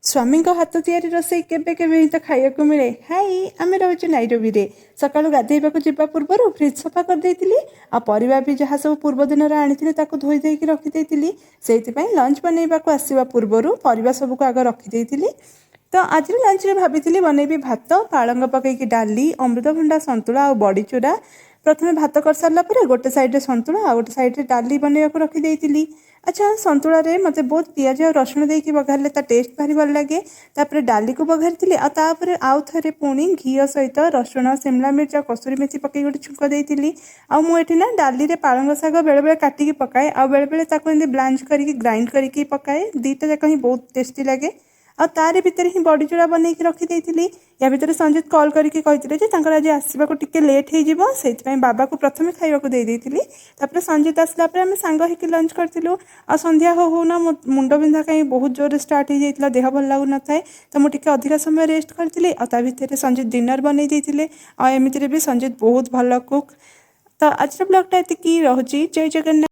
ସ୍ୱାମୀଙ୍କ ହାତ ତିଆରି ରୋଷେଇ କେବେ କେବେ ହିଁ ତ ଖାଇବାକୁ ମିଳେ। ହାଇ, ଆମେ ରହୁଛୁ ନାଇରୋବିରେ। ସକାଳୁ ଗାଧେଇବାକୁ ଯିବା ପୂର୍ବରୁ ଫ୍ରିଜ୍ ସଫା କରିଦେଇଥିଲି ଆଉ ପରିବା ବି ଯାହା ସବୁ ପୂର୍ବ ଦିନରେ ଆଣିଥିଲି, ତାକୁ ଧୋଇ ଦେଇକି ରଖିଦେଇଥିଲି। ସେଇଥିପାଇଁ ଲଞ୍ଚ ବନେଇବାକୁ ଆସିବା ପୂର୍ବରୁ ପରିବା ସବୁକୁ ଆଗ ରଖିଦେଇଥିଲି। ତ ଆଜିର ଲଞ୍ଚରେ ଭାବିଥିଲି ବନେଇବି ଭାତ, ପାଳଙ୍ଗ ପକେଇକି ଡାଲି, ଅମୃତଭଣ୍ଡା ସନ୍ତୁଳା ଆଉ ବଡ଼ିଚୁରା। ପ୍ରଥମେ ଭାତ କରିସାରିଲା ପରେ ଗୋଟେ ସାଇଡ଼ରେ ସନ୍ତୁଳା ଆଉ ଗୋଟେ ସାଇଡ଼ରେ ଡାଲି ବନେଇବାକୁ ରଖିଦେଇଥିଲି। ଆଚ୍ଛା, ସନ୍ତୁଳାରେ ମୋତେ ବହୁତ ପିଆଜ ଆଉ ରସୁଣ ଦେଇକି ବଘାରିଲେ ତା ଟେଷ୍ଟ ଭାରି ଭଲ ଲାଗେ। ତାପରେ ଡାଲିକୁ ବଘାରିଥିଲି ଆଉ ତାପରେ ଆଉ ଥରେ ପୁଣି ଘିଅ ସହିତ ରସୁଣ, ସିମଲା ମିର୍ଚ ଆଉ କସୁରୀ ମେଥି ପକେଇ ଗୋଟେ ଛୁଙ୍କ ଦେଇଥିଲି। ଆଉ ମୁଁ ଏଠି ନା ଡାଲିରେ ପାଳଙ୍ଗ ଶାଗ ବେଳେବେଳେ କାଟିକି ପକାଏ ଆଉ ବେଳେବେଳେ ତାକୁ ଏମିତି ବ୍ଲାଞ୍ଚ କରିକି ଗ୍ରାଇଣ୍ଡ କରିକି ପକାଏ। ଦୁଇଟା ଯାକ ହିଁ ବହୁତ ଟେଷ୍ଟି ଲାଗେ। ଆଉ ତାରି ଭିତରେ ହିଁ ବଡ଼ିଚୁରା ବନେଇକି ରଖିଦେଇଥିଲି। ୟା ଭିତରେ ସଞ୍ଜିତ କଲ୍ କରିକି କହିଥିଲେ ଯେ ତାଙ୍କର ଆଜି ଆସିବାକୁ ଟିକେ ଲେଟ୍ ହେଇଯିବ। ସେଇଥିପାଇଁ ବାବାକୁ ପ୍ରଥମେ ଖାଇବାକୁ ଦେଇ ଦେଇଥିଲି। ତାପରେ ସଞ୍ଜିତ ଆସିଲା ପରେ ଆମେ ସାଙ୍ଗ ହେଇକି ଲଞ୍ଚ କରିଥିଲୁ। ଆଉ ସନ୍ଧ୍ୟା ହଉ ହଉ ନା ମୋ ମୁଣ୍ଡ ବିନ୍ଧା କାହିଁ ବହୁତ ଜୋରରେ ଷ୍ଟାର୍ଟ ହେଇଯାଇଥିଲା, ଦେହ ଭଲ ଲାଗୁନଥାଏ। ତ ମୁଁ ଟିକେ ଅଧିକା ସମୟ ରେଷ୍ଟ କରିଥିଲି ଆଉ ତା ଭିତରେ ସଞ୍ଜିତ ଡିନର୍ ବନେଇ ଦେଇଥିଲେ। ଆଉ ଏମିତିରେ ବି ସଞ୍ଜିତ ବହୁତ ଭଲ କୁକ୍। ତ ଆଜିର ବ୍ଲଗ୍ଟା ଏତିକି ରହୁଛି। ଜୟ ଜଗନ୍ନାଥ।